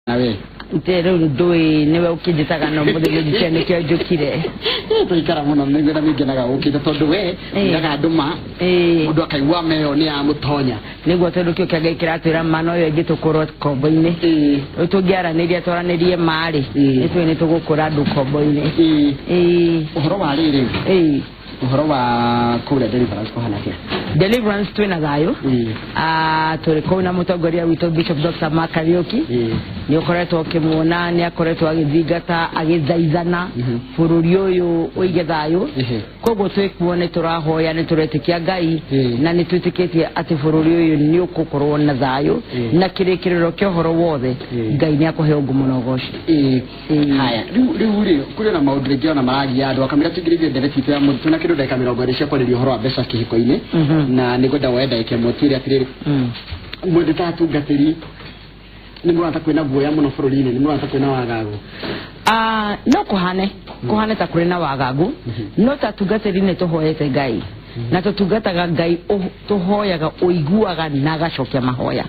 Na we Nte rĩu ndũĩ nĩwe ũkĩnjĩtaga no mũthenya njĩtie nĩkĩo njũkire. Tũikara mũno nĩngwenda nĩngenaga ũkĩte tondũ we ugaga andũ ma mũndũ akaigua meo nĩ ya mũtonya. Nĩguo tondũ kĩo kĩa Ngai kĩratwĩra ma noyo ĩngĩ tũkũrwo kombo-inĩ. Rĩu tũngĩaranĩria twaranĩrie ma-rĩ, nĩtũĩ nĩtũgũkũra andũ kombo-inĩ. Ũhoro wa rĩrĩ, ũhoro wa kũrĩa Deliverance kũhana atĩa? Deliverance twĩna thayũ. Ah, tũrĩ kũu na mũtongoria witũ Bishop Dr. Mark Kariũki. Nĩ ũkoretwo ũkĩmuona nĩ akoretwo agĩthingata agĩthaithana bũrũri ũyũ ũige thayũ. Koguo twĩ kuo nĩ tũrahoya nĩ tũretĩkia Ngai na nĩ twĩtĩkĩtie atĩ bũrũri ũyũ nĩ ũgũkorwo na thayũ na kĩrĩkĩrĩro kĩa ũhoro wothe Ngai nĩ akũheo ngumo na ũgoci. Haya, rĩu rĩ kũrĩ na maũndũ rĩngĩ ona maragia andũ akamĩra tũingĩrĩrie ndereti itũ ya mũthĩ twĩna kĩndũ ndagĩka 20 cia kwarĩria ũhoro wa mbeca kĩhiko-inĩ na nĩngwenda woe ndagĩka ĩmwe twĩre atĩrĩrĩ mwendete ta atungatĩri nĩ mũrona ta kwĩna guoya mũno bũrũri-inĩ, nĩ mũrona ta kwĩna wagagu? Ah, no kũhane kũhane ta kũrĩ na wagagu, no ta atungatĩri nĩ tũhoete Ngai na tũtungataga Ngai tũhoyaga ũiguaga na agacokia mahoya.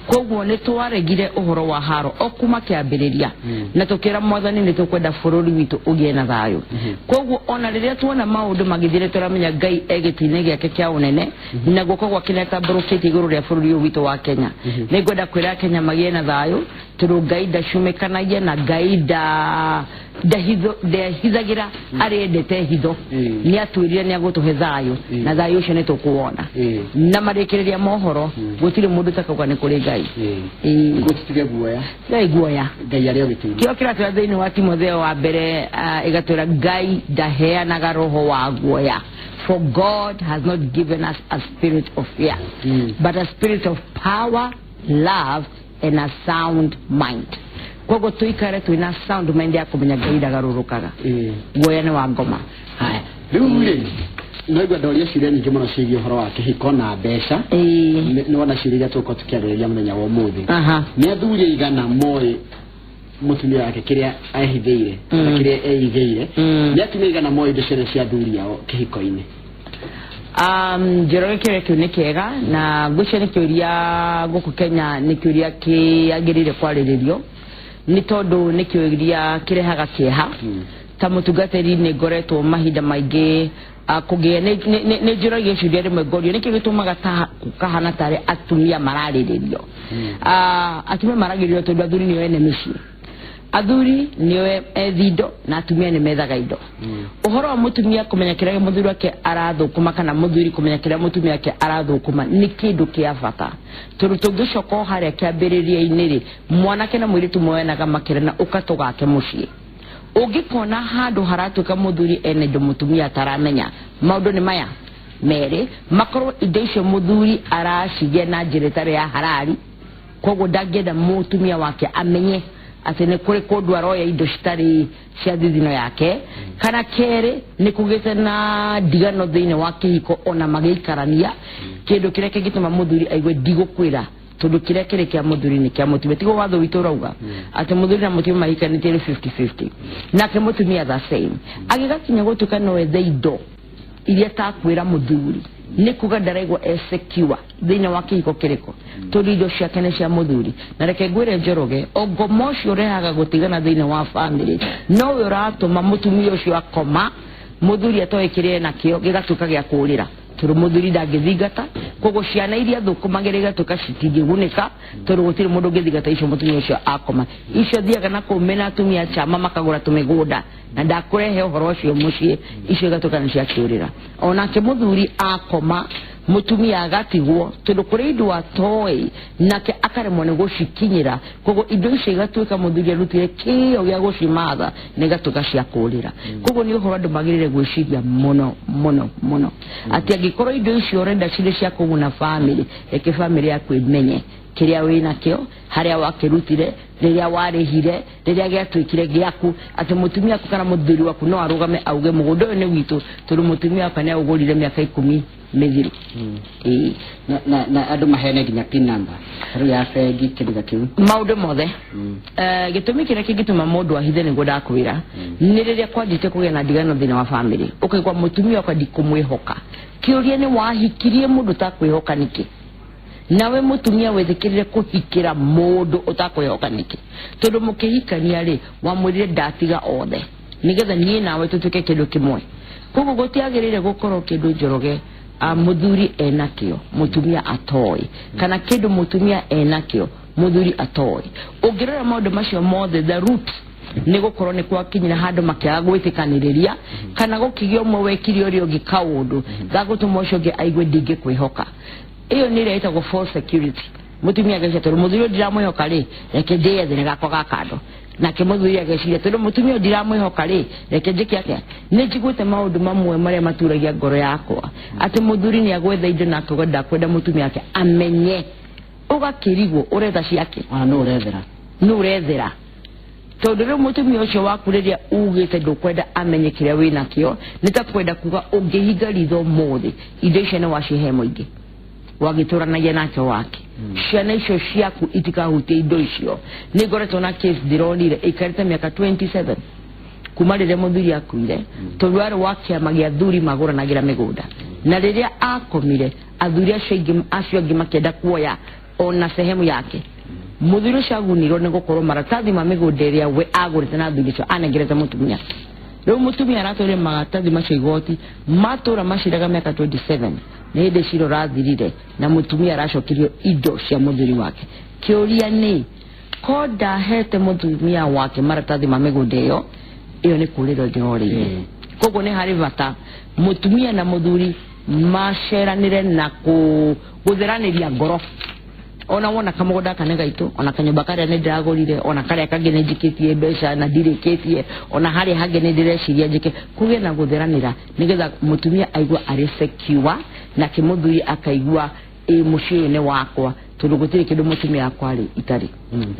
Koguo nĩ twaregire ũhoro wa haro o kuma kĩambĩrĩria na tũkĩra Mwathani nĩ tũkwenda bũrũri witũ ũgĩe na thayũ. Koguo ona rĩrĩa tuona maũndũ magĩthiĩ nĩ tũramenya Ngai e gĩtĩ-inĩ gĩake kĩa ũnene na guoko gwake nĩ atambũrũkĩtie igũrũ rĩa bũrũri ũyũ witũ wa Kenya. Nĩ ngwenda kwĩra Kenya magĩe na thayũ tondũ Ngai ndacumĩkanagia na Ngai nda ndehithagĩra arĩa endete hitho. Nĩ atwĩrire nĩ agũtũhe thayũ na thayũ ũcio nĩ tũkũwona na marĩkĩrĩria mohoro gũtirĩ mũndũ takauga nĩ kũrĩ Ngai. Nĩguo tũtige guoya. Ngai guoya. Ngai arĩ o gĩtĩ-inĩ. Kĩo kĩratwĩra thĩinĩ wa Timotheo wa mbere ĩgatwĩra Ngai ndaheanaga roho wa guoya. For God has not given us a spirit of fear, but a spirit of power, love, and a sound mind. Koguo tuikare twina sound mind ya kũmenya Ngai ndagarũrũkaga. Guoya nĩ wa ngoma. Haya, rĩu rĩ no igua ndoria ciũria nyingĩ mũno ciĩgiĩ ũhoro wa kĩhiko na mbeca. Nĩ wona ciũria iria tũgũkorwo tũkĩarĩrĩria mũthenya wa ũmũthĩ. Nĩ athuri aigana moĩ mũtumia wake kĩrĩa ehithĩire kana kĩrĩa eigĩire? Nĩ atumia aigana moĩ indo ciothe cia athuri ao kĩhiko-inĩ? Njoroge, kĩũria kĩu nĩ kĩega na ngwĩciria nĩ kĩũria gũkũ Kenya nĩ kĩũria kĩagĩrĩire kwarĩrĩrio nĩ tondũ nĩ kĩũria kĩrehaga kĩeha. Ta mũtungatĩri nĩ ngoretwo mahinda maingĩ kũgĩa nĩ njũragio ciũria rĩmwe ngorio nĩkĩ gĩtũmaga ta kahana tarĩ atumia mararĩrĩrio. Atumia maragĩrĩrio tondũ athuri nĩo ene mĩciĩ, athuri nĩo ethi indo na atumia nĩ methaga indo. Ũhoro wa mũtumia kũmenya kĩrĩa mũthuri wake arathũkũma kana mũthuri kũmenya kĩrĩa mũtumia wake arathũkũma nĩ kĩndũ kĩa bata tondũ tũngĩcoka o harĩa kĩambĩrĩria-inĩ rĩ, mwanake na mũirĩtu moyanaga makĩrana ũka tũgake mũciĩ. Ũngĩkona handũ haratuĩka mũthuri ena indo mũtumia ataramenya, maũndũ nĩ maya merĩ: makorwo indo icio mũthuri aracigĩa na njĩra ĩtarĩ ya harari, koguo ndangĩenda mũtumia wake amenye atĩ nĩ kũrĩ kũndũ aroya indo citarĩ cia thithino yake, kana kerĩ nĩ kũgĩte na ndigano thĩinĩ wa kĩhiko ona magĩikarania, kĩndũ kĩrĩa kĩngĩtũma mũthuri aigue ndigũkwĩra tondũ kĩrĩa kĩrĩ kĩa mũthuri nĩ kĩa mũtumia. Tiguo watho witũ ũrauga atĩ mũthuri na mũtumia mahikanĩtie nĩ 50-50, nake mũtumia the same. Agĩgakinya gũtuĩka no ethe indo iria takwĩra mũthuri nĩ kuga ndaraigua e secure thĩinĩ wa kĩhiko kĩrĩkũ tondũ indo ciake nĩ cia mũthuri. Na reke ngwĩre Njoroge, ũngoma ũcio ũrehaga gũtigana thĩinĩ wa family nowe ũratũma mũtumia ũcio akoma mũthuri atoĩ kĩrĩa enakĩo gĩgatuĩka gĩa kũrĩra tondũ mũthuri ndangĩthingata. Koguo ciana iria thũkũmagĩra igatuĩka citingĩgunĩka tondũ gũtirĩ mũndũ ũngĩthingata icio mũtumia ũcio akoma. Icio athiaga na kũu mena atumia a chama makagũra tũmĩgũnda na ndakũrehe ũhoro ũcio mũciĩ, icio igatuĩka nĩ ciakĩũrĩra. Onake mũthuri akoma mũtumia agatigwo tondũ kũrĩ indo atoĩ nake akaremwo nĩ gũcikinyĩra, koguo indo icio igatuĩka mũthuri arutire kĩo gĩa gũcimatha na igatuĩka cia kũrĩra. Koguo nĩ ũhoro andũ magĩrĩire gwĩciria mũno mũno mũno atĩ angĩkorwo indo icio ũrenda cirĩ cia kũguna family, reke family yaku ĩmenye kĩrĩa wĩ nakĩo, harĩa wakĩrutire, rĩrĩa warĩhire, rĩrĩa gĩatuĩkire gĩaku, atĩ mũtumia waku kana mũthuri waku no arũgame auge mũgũnda ũyũ nĩ witũ tondũ mũtumia wakwa nĩ aũgũrire mĩaka 10 mĩthiru. Ĩĩ. Na andũ maheane nginya PIN number rĩu ya bengi, kĩndũ ta kĩu? Maũndũ mothe. Gĩtũmi kĩrĩa kĩngĩtũma mũndũ ahithe nĩguo ndakwĩra nĩ rĩrĩa kwanjĩtie kũgĩa na ndigano thĩinĩ wa family, ũkaigua mũtumia wakwa ndikũmwĩhoka. Kĩũria nĩ wahikirie mũndũ takwĩhoka nĩkĩ? Nawe mũtumia wĩtĩkĩrire kũhikĩra mũndũ ũtakwĩhoka nĩkĩ? Tondũ mũkĩhikania rĩ, wamwĩrire ndatiga othe nĩgetha niĩ nawe tũtuĩke kĩndũ kĩmwe. Koguo gũtiagĩrĩire gũkorwo kĩndũ Njoroge mũthuri enakĩo mũtumia atoĩ, kana kĩndũ mũtumia enakĩo mũthuri atoĩ. Ũngĩrora maũndũ macio mothe, the root nĩ gũkorwo nĩ gwakinyire handũ makĩaga gwĩtĩkanĩrĩria, kana gũkĩgĩa ũmwe wekire ũrĩa ũngĩ kaũndũ gagũtũma ũcio ũngĩ aigue ndingĩkwĩhoka. Ĩyo nĩ ĩrĩa ĩtagwo false security. Mũtumia ageciria tondũ mũthuri ũyũ ndiramwĩhoka rĩ, reke ndĩyethere gakwa ga kando. Nake mũthuri ageciria tondũ mũtumia ũyũ ndiramwĩhoka rĩ, reke njĩke atĩa. Nĩ njiguĩte maũndũ mamwe marĩa maturagia ngoro yakwa, atĩ mũthuri nĩ agwetha indo na akauga ndakwenda mũtumia wake amenye. Ũgakĩrigwo ũretha ciake, ona nũ ũrethera, nũ ũrethera, tondũ rĩu mũtumia ũcio waku rĩrĩa ugĩte ndũkwenda amenye kĩrĩa wĩnakĩo, nĩ ta kwenda kuga ũngĩhinga ritho ũmũthĩ indo icio nĩ wacihe mũingĩ wagĩtũranagia nake wake, ciana icio ciaku itikahutie indo icio. Nĩ ngoretwo na case ndĩronire ĩikarĩte mĩaka 27 kuma rĩrĩa mũthuri akuire, tondũ arĩ wa kĩama gĩa athuri magũranagĩra mĩgũnda, na rĩrĩa akomire athuri acio angĩ makĩenda kuoya ona sehemu yake. Mũthuri ũcio agunirwo nĩ gũkorwo maratathi ma mĩgũnda ĩrĩa we agũrĩte na athuri acio anengerete mũtumia. Rĩu mũtumia aratwarire maratathi macio igoti, matũra maciraga mĩaka 27, nĩ hĩndĩ cira ũrathirire na mũtumia aracokirio indo cia mũthuri wake. Kĩũria nĩ ko ndahete mũtumia wake maratathi ma mĩgũnda ĩyo, ĩyo nĩ kũrĩrwo ndĩrorĩire. Koguo nĩ harĩ bata mũtumia na mũthuri maceranĩre na gũtheranĩria ngoro. Ona wona kamũgũnda gaka nĩ gaitũ, ona kanyũmba karĩa nĩ ndĩragũrire, ona karĩa kangĩ nĩ njikĩtie mbeca na ndirĩkĩtie, ona harĩa hangĩ nĩ ndĩreciria njĩke, kũgĩe na gũtheranĩra nĩgetha mũtumia aigua arĩ secure, nake mũthuri akaigua ĩ mũciĩ ũyũ nĩ wakwa, tondũ gũtirĩ kĩndũ mũtumia wakwa rĩ itarĩ.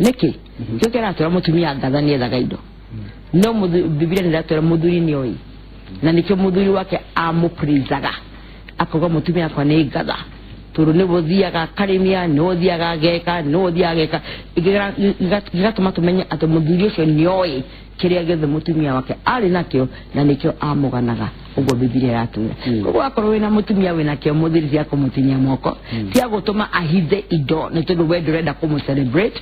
Nĩkĩ kĩo kĩratwĩra mũtumia ngatha nĩethaga indo? No Bibilia nĩ ĩratwĩra mũthuri nĩ oĩ, na nĩkĩo mũthuri wake amũprizaga akauga mũtumia wakwa nĩ ngatha, tondũ nĩwe ũthiaga akarĩmia, nĩwe ũthiaga ageka, nĩwe ũthiaga ageka. Gĩgatũma tũmenye atĩ mũthuri ũcio nĩ oĩ kĩrĩa gĩothe mũtumia wake arĩ nakĩo, na nĩkĩo amũganaga ũguo Bibilia ĩratwĩra. Koguo wakorwo wĩna mũtumia wĩna kĩo, mũthuri ti akũmũtinia moko, ti agũtũma ahithe indo nĩ tondũ we ndũrenda kũmũ celebrate.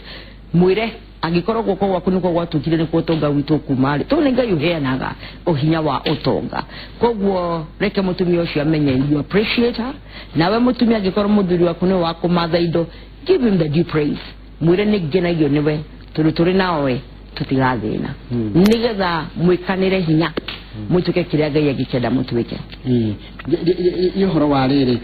Mwĩre angĩkorwo guoko gwaku nĩkuo gwatuĩkire nĩkuo ũtonga witũ kuma rĩ, tondũ nĩ Ngai ũheanaga ũhinya wa ũtonga. Koguo reke mũtumia ũcio amenye you appreciate her. Nawe mũtumia, angĩkorwo mũthuri waku nĩwe wa kũmatha indo, give him the due praise. Mwĩre nĩ ngenagio nĩwe tondũ tũrĩ nawe tũtigathĩna, nĩgetha mwĩkanĩre hinya mũtuĩke kĩrĩa Ngai angĩkenda mũtuĩke. Nĩ ũhoro wa rĩrĩ,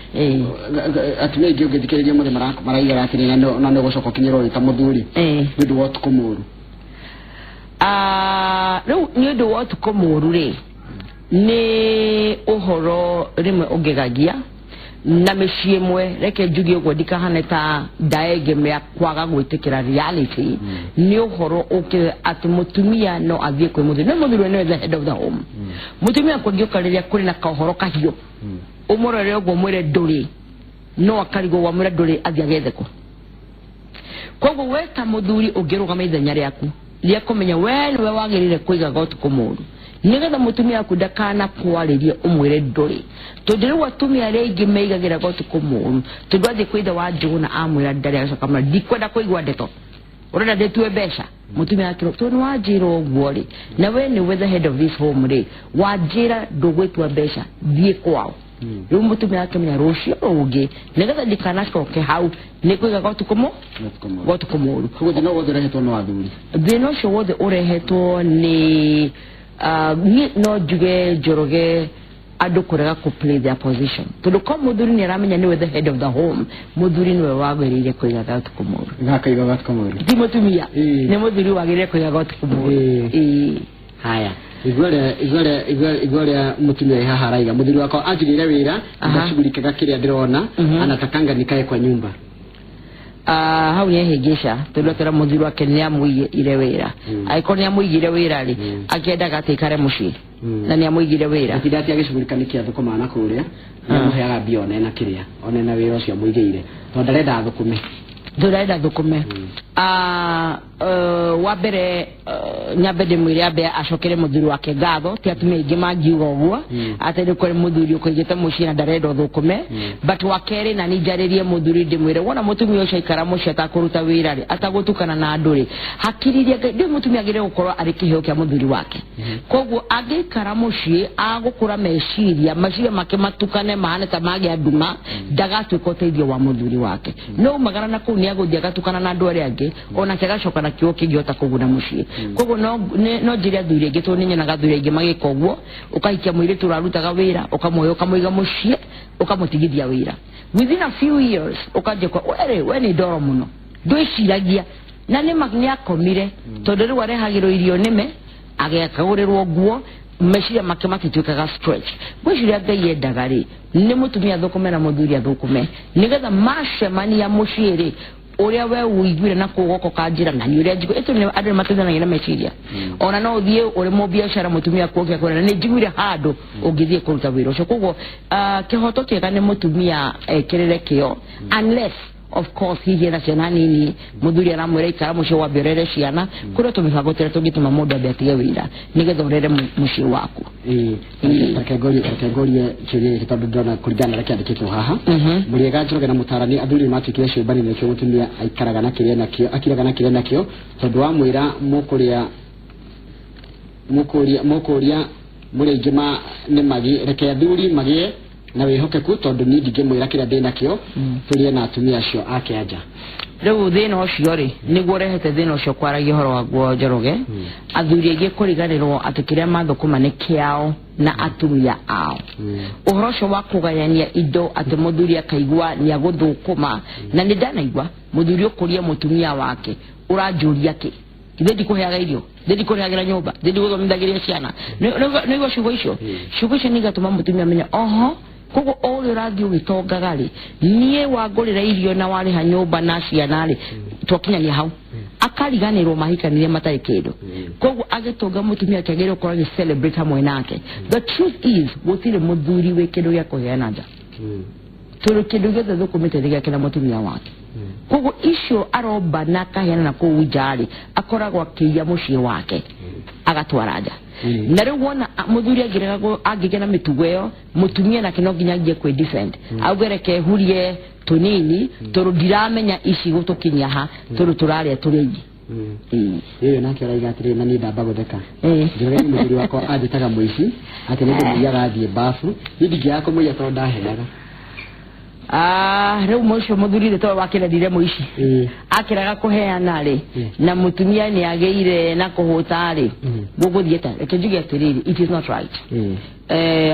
atumia aingĩ ũngĩthikĩrĩria mũthĩ maraigaga atĩrĩ, na nĩ ũgũcoka ũkinyĩrwo wĩ ta mũthuri nĩ ũndũ wa ũtukũ mũru. Rĩu nĩ ũndũ wa ũtukũ mũru rĩ, nĩ ũhoro rĩmwe ũngegagia na mĩciĩ ĩmwe. Reke njuge ũguo ndikahane ta ndaegemea kwaga gwĩtĩkĩra reality. Nĩ ũhoro ũkĩte atĩ mũtumia no athiĩ kwĩ mũthuri, no mũthuri we nĩwe the head of the home. Mũtumia kũngĩũka rĩrĩa kũrĩ na kaũhoro kahiũ, ũmũrore ũguo mwĩre ndũrĩ, no akarigwo wamwĩra ndũrĩ athiĩ agethe kũ. Koguo we ta mũthuri ũngĩrũgama ithenya rĩaku rĩa kũmenya we nĩwe wagĩrĩire kũigaga ũtukũ mũru, nĩgetha mũtumia waku ndakana kwarĩrie ũmwĩre ndũrĩ, tondũ rĩu atumia arĩa aingĩ meigagĩraga ũtukũ mũru, tondũ athiĩ kwĩ ithe wa Njũgũna amwĩra ndarĩ, agacoka amwĩra ndikwenda kũigua ndeto, ũrenda ndĩtue mbeca. Mũtumia akĩrwo tondũ nĩ wanjĩra ũguo rĩ, na we nĩwe the head of this home rĩ, wanjĩra ndũgwĩtua mbeca, thiĩ kwao. Rĩu mũtumia akĩmenya rũciũ rũngĩ nĩgetha ndikanacoke hau nĩ kũigaga ũtukũ mũ Ũtukũ mũru. Wa ũtukũ mũru. Koguo thĩna wothe ũrehetwo no athuri? Thĩna ũcio wothe ũrehetwo nĩ niĩ no njuge Njoroge andũ kũrega kũ play their position, tondũ ko mũthuri nĩ aramenya nĩwe the head of the home, mũthuri nĩwe wagĩrĩire kũigaga ũtukũ mũru. Gakaigaga ũtukũ mũru. Ti mũtumia. Nĩ mũthuri wagĩrĩire kũigaga ũtukũ mũru. Ĩĩ. Haya, igua ũrĩa mũtumia wĩ haha araiga, mũthuri wakwa anjigĩire wĩra ndacugurikaga kĩrĩa ndĩrona, anatakanga nikae kwa nyumba. Hau nĩ ehĩngĩca, tondũ atĩra mũthuri wake nĩ amũigĩire wĩra. Angĩkorwo nĩ amũigĩire wĩra rĩ, akĩendaga atĩ aikare mũciĩ na nĩ amũigĩire wĩra. Atinda ati agĩcugurika nĩ kĩa thũkũma na kũrĩa nĩamũheaga mbia ona ena kĩrĩa ona ena wĩra ũcio amũigĩire, tondũ ndarenda athũkũme. Ndũrenda thũkũme. Wa mbere, nyambe ndĩmwĩre ambe acokere mũthuri wake ngatho. Ti atumia aingĩ mangiuga ũguo atĩ nĩ kũrĩ mũthuri ũkũigĩte mũciĩ na ndarenda ũthũkũme. But wa kerĩ, na nĩ njarĩrie mũthuri ndĩmwĩre, wona mũtumia ũcio aikara mũciĩ atakũruta wĩra rĩ, atagũtukana na andũ rĩ, hakiririe Ngai ndĩ mũtumia agĩrĩire gũkorwo arĩ kĩheo kĩa mũthuri wake. Koguo angĩikara mũciĩ agũkũra meciria, meciria make matukane mahane ta magĩa nduma, ndagatuĩka ũteithio wa mũthuri wake. No umagara na kũu nĩ agũthiĩ agatukana na andũ arĩa angĩ, onake agacoka na kiugo kĩngĩhota kũguna mũciĩ. Koguo no njĩre athuri aingĩ, tondũ nĩ nyonaga athuri aingĩ magĩka ũguo, ũkahikia mũirĩtu ũrarutaga wĩra, ũkamwoya ũkamũiga mũciĩ, ũkamũtigithia wĩra, within a few years ũkanjia kwa we we nĩ ndoro mũno, ndwĩciragia na nĩ nĩ akomire, tondũ rĩu arehagĩrwo irio nĩme, agekagũrĩrwo nguo, meciria make matituĩkaga stretch. Ngwĩciria Ngai endaga rĩ nĩ mũtumia athũkũme na mũthuri athũkũme, nĩgetha macemania mũciĩ rĩ, ũrĩa we ũiguire na kũu goko ka njĩra na nĩ ũrĩa njigua ĩtũ andũ nĩ mateithanagia na meciria. Ona no ũthiĩ ũrĩ mũbiacara, mũtumia kuoke akwĩra na nĩ njiguire handũ ũngĩthiĩ kũruta wĩra ũcio. Koguo kĩhoto kĩega nĩ mũtumia ekĩrĩre kĩo, unless of course hihi ena ciana nini, mũthuri aramwĩra ikara mũciĩ wambe ũrere ciana. Kũrĩ tũmĩbango tũrĩa tũngĩtũma mũndũ ambe atige wĩra nĩgetha ũrere mũciĩ waku. Reke ngorie kĩũria gĩkĩ, tondũ ndĩrona kũringana na ũrĩa kĩandĩkĩtwo haha. Mũrĩega Njoroge na mũtarani, athuri nĩ matuĩkire ciũmbani, nĩkĩo mũtumia aikaraga na kĩrĩa nakĩo, akiraga na kĩrĩa nakĩo, tondũ wamwĩra mũkũrĩa mũkũria mũkũria mũrĩ aingĩ ma nĩ magi. Reke athuri magĩe na wĩhokeku, tondũ niĩ ndingĩmwĩra kĩrĩa ndĩ nakĩo tũrĩe na atumia acio ake anja. Rĩu thĩna ũcio rĩ, nĩguo ũrehete thĩna ũcio kwaragia ũhoro waguo, Njoroge. Athuri aingĩ kũriganĩrwo atĩ kĩrĩa mathũkũma nĩ kĩao na atumia ao. Ũhoro ũcio wa kũgayania indo atĩ mũthuri akaigua nĩ agũthũkũma, na nĩ ndanaigua mũthuri ũkũria mũtumia wake, ũranjũria kĩ? Ithe ndikũheaga irio, ithe ndikũrĩhagĩra nyũmba, ithe ndigũthomithagĩria ciana. Nĩguo ciugo icio nĩ igatũma mũtumia amenye oho. Koguo o ũrĩa ũrathiĩ ũgĩtongaga rĩ, niĩ wangũrĩra irio na warĩha nyũmba na ciana rĩ, twakinyania hau akariganĩrwo mahikanirie matarĩ kĩndũ. Koguo agĩtonga mũtumia akĩagĩrĩirwo gũkorwo agĩ celebrate hamwe nake. The truth is gũtirĩ mũthuri wĩ kĩndũ gĩa kũheana nja, tondũ kĩndũ gĩothe thũkũmĩte nĩ gĩake na mũtumia wake. Koguo icio aromba na akaheana na kũu nja rĩ, akoragwo akĩiya mũciĩ wake agatwara nja. Na rĩu wona mũthuri angĩrega angĩgĩa na mĩtugo ĩyo, mũtumia nake no nginya anjie kwĩ defend, auge reke hurie tũnini, tondũ ndiramenya ici gũtũkinyia ha, tondũ tũrarĩa tũrĩ aingĩ. Ĩyo nake araiga atĩrĩrĩ, na niĩ ndamba gũtheka. Njoroge nĩ mũthuri wakwa anjĩtaga mũici, atĩ nĩ ndĩmũiyaga athiĩ bafu. Niĩ ndingĩaga kũmũiya tondũ ndaheaga. Ah, rĩu mũcio mũthuri rĩ, tondũ wakĩrerire mũici akĩraga kũheana rĩ, na mũtumia nĩ agĩire na kũhũta rĩ, gũgũthiĩ ta reke njuge atĩrĩrĩ, it is not right.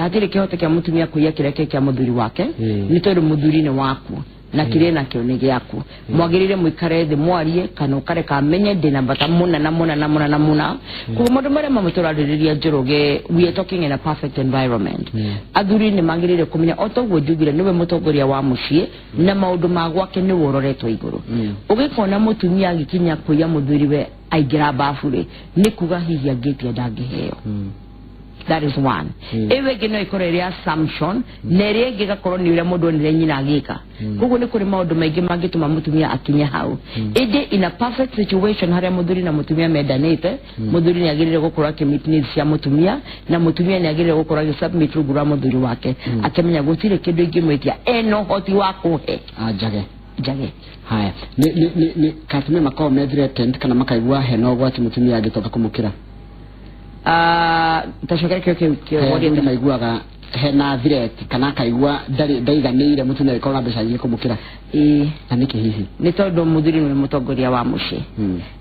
Hatirĩ kĩhoto kĩa mũtumia kũiya kĩrĩa kĩ kĩa mũthuri wake, nĩ tondũ mũthuri nĩ waku na kĩrĩa nakĩo nĩ gĩaku. Mwagĩrĩire mũikare thĩ mwarie, kana ũkareka amenye ndĩna bata mũna na mũna na mũna na mũna. Koguo maũndũ marĩa mamwe tũrarĩrĩria, Njoroge, we are talking in a perfect environment. Athuri nĩ magĩrĩire kũmenya o toguo njugire, nĩwe mũtongoria wa mũciĩ na maũndũ ma gwake nĩwe ũroretwo igũrũ. Ũgĩkona mũtumia agĩkinya kũiya mũthuri we aingĩra babu rĩ, nĩ kuga hihi angĩtia ndangĩheo. That is one. Ĩyo ĩngĩ no ĩkorwo ĩrĩ assumption, na ĩrĩa ĩngĩ ĩgakorwo nĩ ũrĩa mũndũ onire nyina agĩka. Koguo nĩ kũrĩ maũndũ maingĩ mangĩtũma mũtumia akinye hau. Ĩndĩ in a perfect situation harĩa mũthuri na mũtumia mendanĩte, mũthuri nĩ agĩrĩire gũkorwo akĩ needs cia mũtumia, na mũtumia nĩ agĩrĩire gũkorwo agĩ submit rungu rwa mũthuri wake, akĩmenya gũtirĩ kĩndũ ingĩmwĩtia ena ũhoti wa kũhe anjage. Njage. Haya, nĩ katumia makoragwo me threatened kana makaigua hena ũgwati mũtumia angĩtoka kũmũkĩra? Ah, tacokere kĩo kĩu. He athuri maiguaga hena threat kana akaigua ndarĩ ndaiganĩire mũtumia angĩkorwo na mbeca nyingĩ kũmũkĩra. Ĩĩ. Na nĩkĩ hihi? Nĩ tondũ mũthuri nĩwe mũtongoria wa mũciĩ,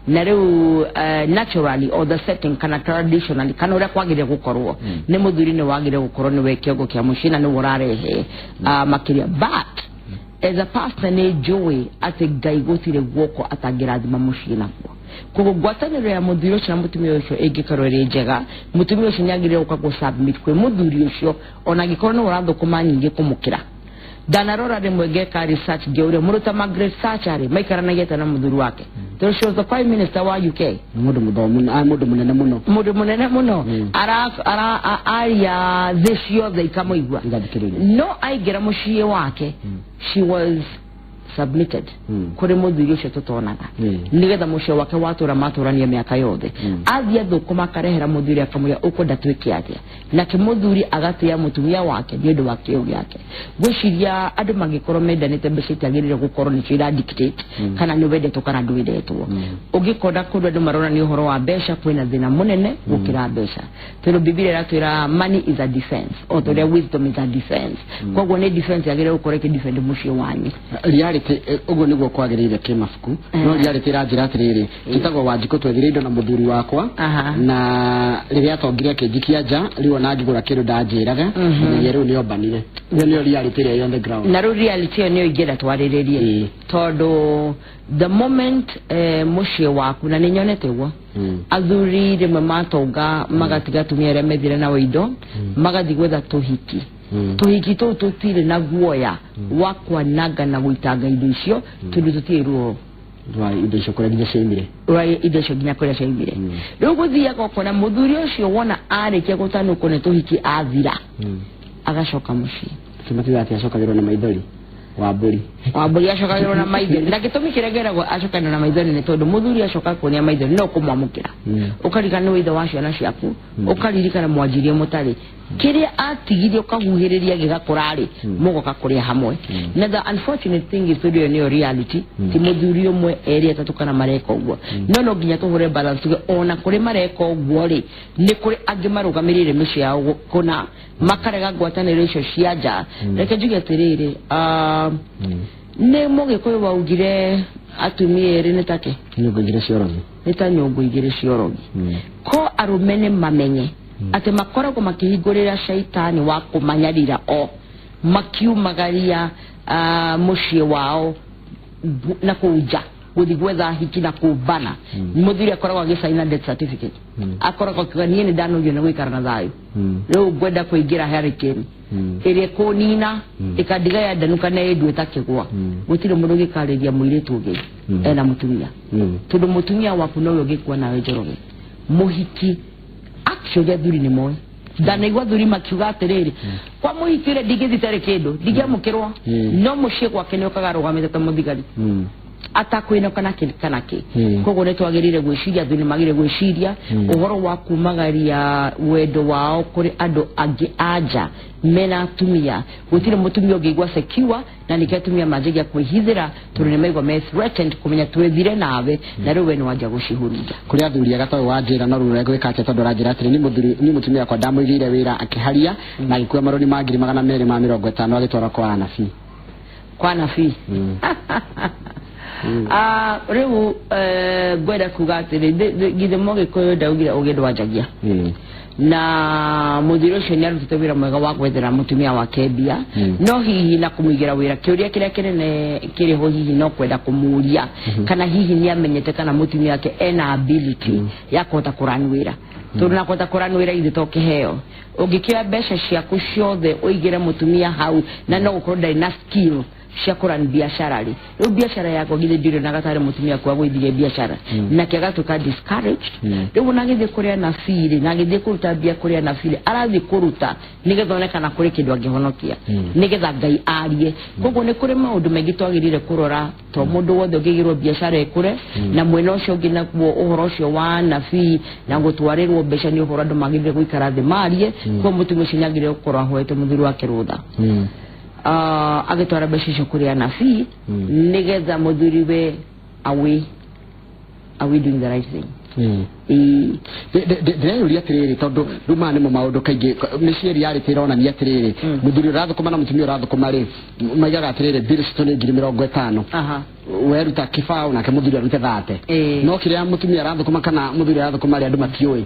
na rĩu naturally or the setting kana traditionally kana ũrĩa kwagĩrĩire gũkorwo, nĩ mũthuri nĩ wagĩrĩire gũkorwo nĩwe kĩongo kĩa mũciĩ na nĩwe ũrarehe makĩria. But as a pastor nĩ njũĩ atĩ Ngai gũtirĩ guoko atangĩrathima mũciĩ nakuo. Koguo ngwatanĩro ya mũthuri ũcio na mũtumia ũcio ĩngĩkorwo ĩrĩ njega, mũtumia ũcio nĩ agĩrĩire gũka gũ submit kwĩ mũthuri ũcio, ona angĩkorwo nĩwe ũrathũkũma nyingĩ kũmũkĩra. Ndanarora rĩmwe ngeka research, ngĩũria mũndũ ta Margaret Thatcher rĩ, maikaranagia atĩa na mũthuri wake, tondũ she was the prime minister wa UK? Nĩ mũndũ mũthomu, mũndũ mũnene mũno. Mũndũ mũnene mũno. Ara aria thĩ ciothe ikamũigua. Igathikĩrĩria. No aingĩra mũciĩ wake, she was Submitted kũrĩ mũthuri ũcio tũtonaga nĩgetha mũciĩ wake watũra matũrania mĩaka yothe. Athiĩ athũkũma akarehera mũthuri, akamwĩra, "Ũkwenda twĩke atĩa?" Nake mũthuri agatĩa mũtumia wake nĩ ũndũ wa kĩo gĩake. Ngwĩciria andũ mangĩkorwo mendanĩte, mbeca itiagĩrĩire gũkorwo nĩcio ira dictate kana nĩ wendetwo kana ndwendetwo. Ũngĩkona kũndũ andũ maronania ũhoro wa mbeca, kwĩna thĩna mũnene gũkĩra mbeca, tondũ Bibilia ĩratwĩra money is a defense, o ta ũrĩa wisdom is a defense. Koguo nĩ defense yagĩrĩire gũkorwo ĩkĩ defend mũciĩ wanyu. Reality, ũguo nĩguo kwagĩrĩire kĩmabuku, no reality ĩranjĩra atĩrĩrĩ, njĩtagwo Wanjikũ, twethire indo na mũthuri wakwa na rĩrĩa atongire akĩnjikia nja. Rĩu ona ngĩgũra kĩndũ ndanjĩraga nginya rĩu nĩombanire. Ĩyo nĩyo reality ĩrĩa ĩ on the ground. Na rĩu reality ĩyo nĩyo ingĩenda twarĩrĩrie, tondũ the moment mũciĩ waku, na nĩ nyonete ũguo, athuri rĩmwe matonga magatiga atumia arĩa methire nao indo, magathiĩ gwetha tũhiki. Tũhiki tũu tũtirĩ na guoya wa kwananga na gũitanga indo icio, tondũ tũtirĩ ruo rwa indo icio kũrĩa nginya ciaimire. Rwa indo icio nginya kũrĩa ciaimire. Rĩu gũthiaga ũkona mũthuri ũcio wona arĩkia gũtanũkwo nĩ tũhiki, athira, agacoka mũciĩ. Kĩmatiga atĩ acokagĩrwo na maithori wa mbũri. Wambũri acokagĩrwo na maithori, na gĩtũmi kĩrĩa ngĩragwo acokagĩrwo na maithori nĩ tondũ mũthuri acoka kuonia maithori no kũmwamũkĩra. Ũkaririkana nĩ ithe wa ciana ciaku, ũkaririkana mwanjirie mũtarĩ kĩrĩa atigirie, ũkahuhĩrĩria gĩgakũra-rĩ, mũgoka kũrĩa hamwe. Na the unfortunate thing is, tondũ ĩyo nĩyo reality, ti mũthuri ũmwe, erĩ, atatũ kana mareka ũguo, no nginya tũhũre balance tuge ona kũrĩ mareka ũguo rĩ, nĩ kũrĩ angĩ marũgamĩrĩire mĩciĩ yao kũna makarega ngwatanĩro icio cia nja. Reke njuge atĩrĩrĩ, nĩ Mũgĩkũyũ waugire atumia erĩ nĩ take nyũngũ igĩrĩ cia ũrogi. Nĩ ta nyũngũ igĩrĩ cia ũrogi. Ko arũme nĩ mamenye atĩ makoragwo makĩhingũrĩra caitani wa kũmanyarira o makiumagaria mũciĩ wao na kũu nja gũthiĩ gwetha hiki na kũmbana. Mũthuri akoragwo agĩcaina death certificate, akoragwo akiuga, "Niĩ nĩ ndanogio nĩ gũikara na thayũ, rĩu ngwenda kũingĩra hurricane ĩrĩa ĩkũnina ĩkandiga ya ndanuka na ĩndue ta kĩgwa." Gũtirĩ mũndũ ũngĩkarĩria mũirĩtu ũngĩ ena mũtumia, tondũ mũtumia waku nowe ũngĩkua nawe. Njoroge, mũhiki, actually athuri nĩ moĩ. Ndanaigua athuri makiuga atĩrĩrĩ, kwa mũhiki ũrĩa ndingĩthiĩ tarĩ kĩndũ ndingĩamũkĩrwo, no mũciĩ gwake nĩ ũkaga arũgamĩte ta mũthigari atakwĩnoka na kĩ kana kĩ. Koguo nĩ twagĩrĩire gwĩciria, athuri nĩ magĩrĩire gwĩciria ũhoro wa kumagaria wendo wao kũrĩ andũ angĩ anja mena atumia. Gũtirĩ mũtumia ũngĩigua secure, na nĩkĩo atumia manjagia kwĩhithĩra, tondũ nĩ maigua me threatened kũmenya twethire nawe na rĩu we nĩ wanjia gũcihurunja. Kũrĩ athuri aga toĩ wanjĩra, no rĩu gwĩka atĩa? Tondũ aranjĩra atĩrĩ, ni mũthuri ni mũtumia wakwa ndamũigĩire wĩra, akĩharia na agĩkua marũni ma 250,000 agĩtwara kwa anabii. Kwa nabii. Ah, rĩu ngwenda kuga atĩrĩ, githĩ Mũgĩkũyũ ndaugire ũgĩ ndwanjagia? Na mũthuri ũcio nĩ arutĩte wĩra mwega wa gwethera mũtumia wake mbia, no hihi na kũmũigĩra wĩra, kĩũria kĩrĩa kĩnene kĩrĩ ho hihi no kwenda kũmũria kana hihi nĩ amenyete kana mũtumia wake ena ability ya kũhota kũrani wĩra, tondũ na kũhota kũrani wĩra ithe to kĩheo. Ũngĩkĩoya mbeca ciaku ciothe ũigĩre mũtumia hau na no gũkorwo ndarĩ na skill cia kũrani biacara rĩ, rĩu biacara yakwa githĩ ndirĩ na gatarĩ mũtumia akwa gwĩthirie biacara nake agatuĩka discouraged. Rĩu ona agĩthiĩ kũrĩa nabii rĩ, na agĩthiĩ kũruta mbia kũrĩa nabii rĩ, arathiĩ kũruta nĩgetha one kana kũrĩ kĩndũ angĩhonokia, nĩgetha Ngai arie. Koguo nĩ kũrĩ maũndũ maingĩ twagĩrĩire kũrora, to mũndũ wothe ũngĩigĩrwo biacara ĩkũre. Na mwena ũcio ũngĩ naguo, ũhoro ũcio wa nabii na gũtwarĩrwo mbeca nĩ ũhoro andũ magĩrĩire gũikara thĩ marie. Koguo mũtumia ũcio nĩ agĩrĩire gũkorwo ahoete mũthuri wake rũtha, agĩtwara mbeca icio kũrĩ anabii, nĩgetha mũthuri we are we doing the right thing? Ĩĩ. Ndĩreyũria atĩrĩrĩ, tondũ rĩu maya nĩmo maũndũ kaingĩ mĩciĩ reality ĩronania atĩrĩrĩ, mũthuri ũrathũkũma na mũtumia ũrathũkũma rĩ, maigaga atĩrĩrĩ, bills citũ nĩ 50,000. Weruta kĩbaũ nake mũthuri arute 30. No kĩrĩa mũtumia arathũkũma kana mũthuri arathũkũma rĩ, andũ matiũĩ.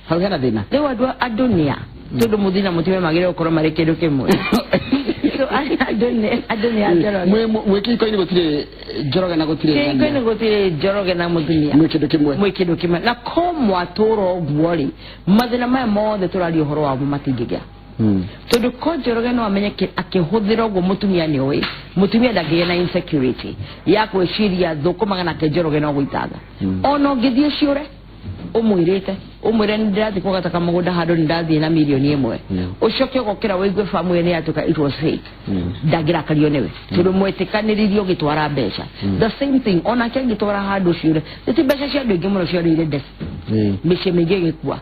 Hau hena thĩna. Rĩu andũ nĩa, tondũ mũthuri na mũtumia magĩrĩire gũkorwo marĩ kĩndũ kĩmwe, so andũ nĩ a Njoroge. Mwĩ kĩhiko-inĩ gũtirĩ Njoroge na gũtirĩ kĩhiko-inĩ gũtirĩ Njoroge na mũtumia. Mwĩ kĩndũ kĩmwe. Mwĩ kĩndũ kĩmwe, na ko mwatũra ũguo rĩ, mathĩna maya mothe tũraria ũhoro wamo matingĩgĩa, tondũ ko Njoroge no amenye akĩhũthĩra ũguo mũtumia nĩ ũĩ mũtumia ndangĩgĩa na insecurity ya gwĩciria thũkũmaga nake Njoroge no gũitanga. Ona ũngĩthiĩ ciũre ũmwĩrĩte Ũmwĩre nĩ ndĩrathiĩ kũgata kamũgũnda handũ, nĩ ndathiĩ na mirioni 1, ũcoke ũgokĩra wĩigue famu ĩyo nĩ yatuĩka it was fake, ndangĩrakario nĩwe tondũ mwetĩkanĩririe ũgĩtwara mbeca. The same thing onake angĩtwara handũ ciũre, ti mbeca cia andũ aingĩ mũno ciorĩire ndeci, mĩciĩ mĩingĩ ĩgĩkua.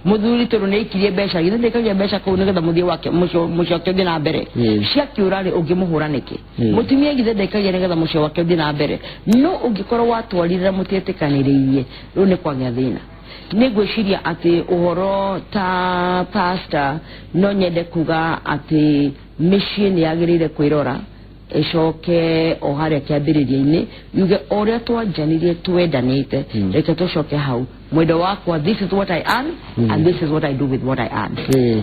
Mũthuri tondũ nĩ aikirie mbeca, githĩ ndĩkagia mbeca kũu nĩgetha mũthiĩ wake mũciĩ wake ũthiĩ na mbere? Ciakĩũra rĩ, ũngĩmũhũra nĩkĩ? Mũtumia githĩ ndaikagia nĩgetha mũciĩ wake ũthiĩ na mbere? No ũngĩkorwo watwarire mũtietĩkanĩrĩirie, rĩu nĩ kwagĩa thĩna. Nĩ ngwĩciria atĩ ũhoro ta pastor, no nyende kuga atĩ mĩciĩ nĩ yagĩrĩire kwĩrora, ĩcoke o harĩa kĩambĩrĩria-inĩ yuge o ũrĩa twanjanirie twendanĩte, reke tũcoke hau, mwendo wakwa, this is what I earn and this is what I do with what I earn.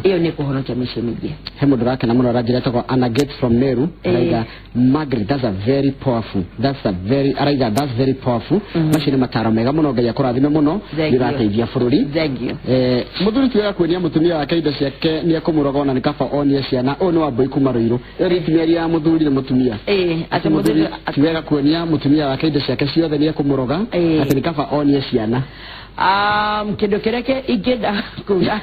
Ĩyo nĩ kũhonokia mĩciĩ mĩingĩ. He mũndũ ũrakena mũno aranjĩra, etagwo Anna Gates from Meru. Araiga, "Margaret, that's a very powerful, that's a very," araiga, "that's very powerful." Macio nĩ mataro mega mũno, Ngai akũrathime mũno. Thank nĩ you. Ũrateithia bũrũri. Thank you. Mũthuri ti wega kuonia mũtumia wake indo ciake, nĩ ekũmũroga, ona nĩ kaba onie ciana. Ũyũ nĩ Wambũi kuma Rũirũ. Ĩyo nĩ itumia ya mũthuri na mũtumia. Atĩ atĩ mũthuri mũthuri ti wega kuonia mũtumia wake indo ciake ciothe, nĩ ekũmũroga, atĩ nĩ kaba onie ciana. Kĩndũ kĩrĩa ingĩenda kuga,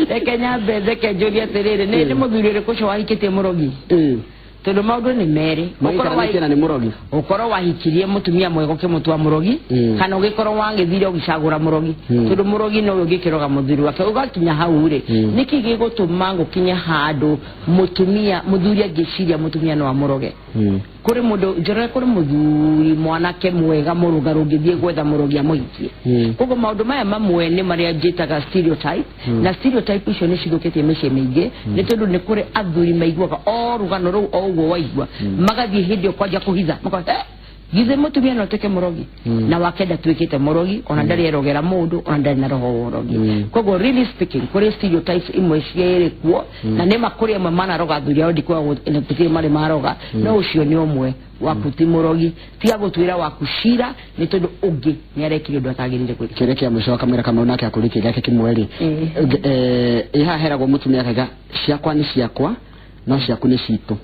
reke nyambe theke njũrie atĩrĩrĩ, nĩ mũthuri ũrĩkũ ũcio wahikĩtie mũrogi? Tondũ maũndũ nĩ merĩ. Ũkorwo Maikaranĩtie na nĩ mũrogi. Ũkorwo wahikirie mũtumia mwega ũkĩmũtua mũrogi, kana ũgĩkorwo wagĩthire ũgĩcagũra mũrogi, tondũ mũrogi nowe ũngĩkĩroga mũthuri wake ũgakinya hau rĩ. Nĩkĩ gĩgũtũma gũkinye handũ mũtumia, mũthuri angĩciria mũtumia no amũroge? Kũrĩ mũndũ njorore, kũrĩ mũthuri mwanake mwega mũrũngarũ ũngĩthiĩ gwetha mũrogi amũhikie? Koguo maũndũ maya mamwe nĩ marĩa njĩtaga stereotype, na stereotype icio nĩ cithũkĩtie mĩciĩ mĩingĩ, nĩ tondũ nĩ kũrĩ athuri maiguaga o rũgano rũu o ũguo waigua, magathiĩ hĩndĩ ĩyo kwanja kũhitha, makoiga, "Eh, githĩ mũtumia no atuĩke mũrogi?" Na wake ndatuĩkĩte mũrogi, ona ndarĩ erogera mũndũ, ona ndarĩ na roho wa ũrogi. Koguo really speaking, kũrĩ stereotypes imwe ciĩrĩ kuo, na nĩ ma kũrĩ amwe manaroga athuri ao, ndikuga gũtirĩ marĩ maroga, no ũcio nĩ ũmwe. Waku ti mũrogi, tiga gũtuĩra waku cira nĩ tondũ ũngĩ nĩ arekire ũndũ atagĩrĩire gwĩka. Kĩũria kĩa mũico, kamwĩra Kamau nake akũrĩtie gĩake kĩmwe rĩ, ĩ haha heragwo mũtumia akaiga ciakwa nĩ ciakwa, no ciaku nĩ citũ.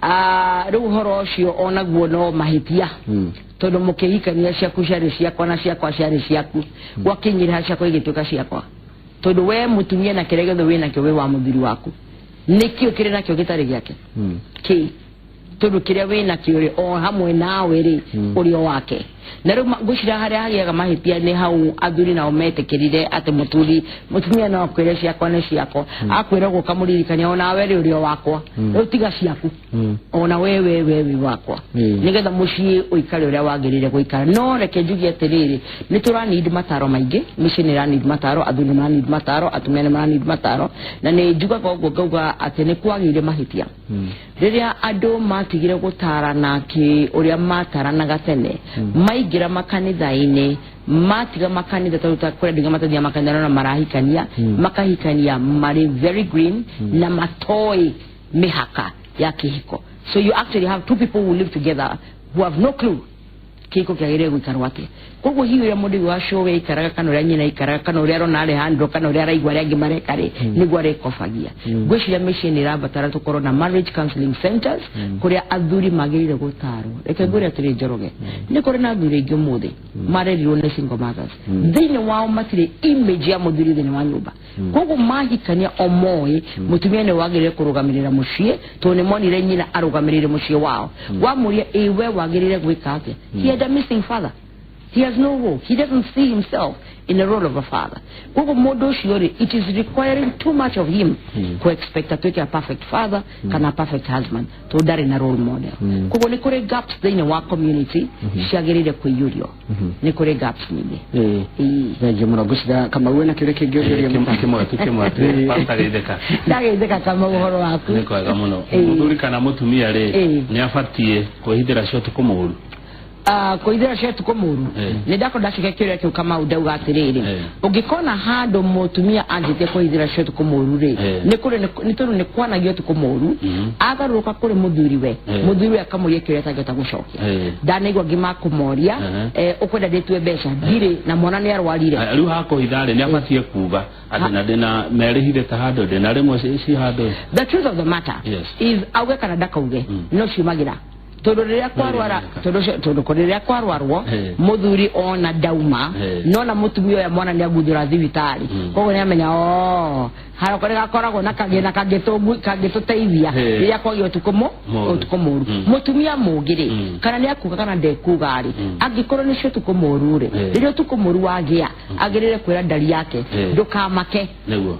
Ah, rĩu ũhoro ũcio onaguo no mahĩtia, tondũ mũkĩhikania ciaku ciarĩ ciakwa na ciakwa ciarĩ ciaku, gwakinyĩrĩra ciakwa igĩtuĩka ciakwa, tondũ we mũtumia na kĩrĩa gĩothe wĩ nakĩo wĩ wa mũthuri waku, nĩkĩo kĩrĩ nakĩo gĩtarĩ gĩake kĩ? Tondũ kĩrĩa wĩ nakĩo rĩ, o hamwe nawe rĩ, ũrĩ o wake. Na rĩu ngwĩciria harĩa hagĩaga mahĩtia nĩ hau athuri nao metĩkĩrire atĩ mũthuri, mũtumia no akwĩre ciakwa nĩ ciakwa, akwĩra ũguo ũkamũririkania onawe rĩ, ũrĩ o wakwa, rĩu tiga ciaku, ona we wĩ wakwa, nĩgetha mũciĩ ũikare ũrĩa wagĩrĩire gũikara. No reke njuge atĩrĩrĩ, nĩ tũranid mataro maingĩ, mĩciĩ nĩ ĩranid mataro, athuri nĩ maranid mataro, atumia nĩ maranid mataro. Na nĩ njugaga ũguo ngauga atĩ nĩ kwagĩire mahĩtia rĩrĩa andũ matigire gũtarana kĩ ũrĩa mataranaga tene, maingĩra makanitha-inĩ, matiga makanitha, tondũ ta kũrĩ andũ aingĩ matathiaga makanitha no marahikania, makahikania marĩ very green na matoĩ mĩhaka ya kĩhiko. So you actually have two people who live together who have no clue kĩhiko kĩagĩrĩire gũikarwo atĩa. Koguo hihi ũrĩa mũndũ wa cũwe aikaraga, kana ũrĩa nyina aikaraga, kana ũrĩa arona Alejandro, kana ũrĩa araigua arĩa angĩ mareka rĩ, nĩguo arekobagia. Ngwĩciria mĩciĩ nĩ ĩrabatara tũkorwo na marriage counseling centers kũrĩa athuri magĩrĩire gũtarwo. Reke ngwĩre atĩrĩ Njoroge, nĩ kũrĩ na athuri aingĩ ũmũthĩ marerirwo nĩ single mothers, thĩinĩ wao matirĩ image ya mũthuri thĩinĩ wa nyũmba. Koguo mahikania o moĩ mũtumia nĩ wagĩrĩire kũrũgamĩrĩra mũciĩ, tondũ nĩ monire nyina arũgamĩrĩire mũciĩ wao. Wamũria, ĩ we wagĩrĩire gwĩka atĩa? He had a missing father, he has no hope, he doesn't see himself in the role of a father. Koguo mũndũ ũcio rĩ, it is requiring too much of him ku expect atuĩke a perfect father kana a perfect husband, tondũ ndarĩ na role model. Koguo nĩ kũrĩ gaps thĩinĩ wa community ciagĩrĩire kũiyũrio, nĩ kũrĩ gaps nyingĩ. Ĩĩ. Thengiũ mũno. Ngwĩciria Kamau wĩna kĩũria kĩngĩ ũngĩũria mũtaro? Kĩmwe tu, kĩmwe tu. Pastor, geithĩka. Ndageithĩka Kamau, ũhoro waku? Nĩ kwega mũno. Ĩĩ. Mũthuri kana mũtumia rĩ, nĩ abatiĩ kwĩhithĩra cia ũtukũ mũũru? Ah, kũithĩra cia ũtukũ mũũru? Nĩ ndakwo ndacokia kĩũria kĩu Kamau, ndauga atĩrĩrĩ, ũngĩkona handũ mũtumia anjĩtie kũhithĩra cia ũtukũ mũũru rĩ, nĩ kũrĩ nĩ tondũ nĩ kwanagia ũtukũ mũũru, agarũrũka kũrĩ mũthuri we, mũthuri we akamũria kĩũria atangĩhota gũcokia. Ndanaigua angĩ makũmoria, ũkwenda ndĩtue mbeca ndirĩ na mwana nĩ arwarire. Rĩu hakũhitha rĩ, nĩ abatiĩ kuga atĩ na ndĩna merĩhithĩte handũ, ndĩna rĩmwe ci handũ? The truth of the matter is, auge kana ndakauge, no ciumagĩra. Tondũ rĩrĩa kwarwara, tondũ rĩrĩa kwarwarwo, mũthuri ona ndauma, nona mũtumia ũyũ mwana nĩ aguthũra thibitarĩ, koguo nĩ amenya o haroko nĩ gakoragwo na kagĩna kangĩtũteithia rĩrĩa kwagĩa ũtukũ Mũru. Ũtukũ mũru. Mũtumia mũngĩ rĩ, kana nĩ akuga kana ndekuga rĩ, angĩkorwo nĩcio ũtukũ mũru rĩ, rĩrĩa ũtukũ mũru wagĩa, agĩrĩire kwĩra ndari yake, "Ndũkamake,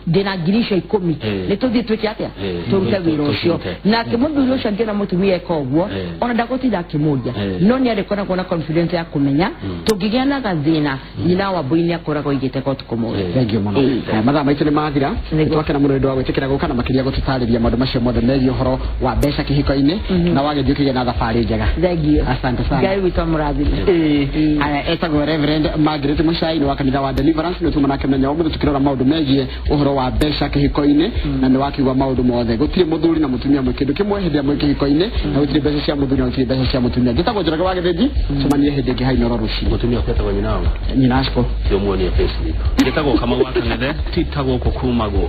ndĩna 10,000, nĩ tũthiĩ twĩke atĩa, tũrute wĩra ũcio." Tũrute. Nake mũthuri ũcio angĩona mũtumia eka ũguo, ona ndagũtinda akĩmũria, no nĩ arĩkoragwo na confidence ya kũmenya tũngĩgĩa na gathĩna, nyina wa mbũi nĩ akoragwo aigĩte ka ũtukũ mũru. Thank you mũno. Mathaa maitũ nĩ mathira. Twakena mũno nĩ ũndũ wa gwĩtĩkĩra gũka na makĩria gũtũtarĩria maũndũ macio mothe megiĩ ũhoro wa mbeca kĩhiko-inĩ, na wagĩthiĩ ũkĩgĩa na thabarĩ njega. Thank you. Asante sana. Ngai witũ amũrathime. Aya, etagwo Reverend Margaret Muchai, nĩ wa kanitha wa Deliverance, nĩ tuma nake mũthenya wa ũmũthĩ tukĩrora maũndũ megiĩ ũhoro wa mbeca kĩhiko-inĩ, na nĩ wakiuga maũndũ mothe. Gũtirĩ mũthuri na mũtumia mwĩ kĩndũ kĩmwe hĩndĩ ĩrĩa mwĩ kĩhiko-inĩ, na gũtirĩ mbeca cia mũthuri na gũtirĩ mbeca cia mũtumia. Njĩtagwo Njoroge wa Gĩthĩnji, cemanie hĩndĩ ĩngĩ hainoro rũciũ. Mũtumia kwetagwo nyina wa Nyina Ashko. Tiomuonie payslip. Njĩtagwo Kamau wa Kang'ethe, ti ta gũkũ kumagwo.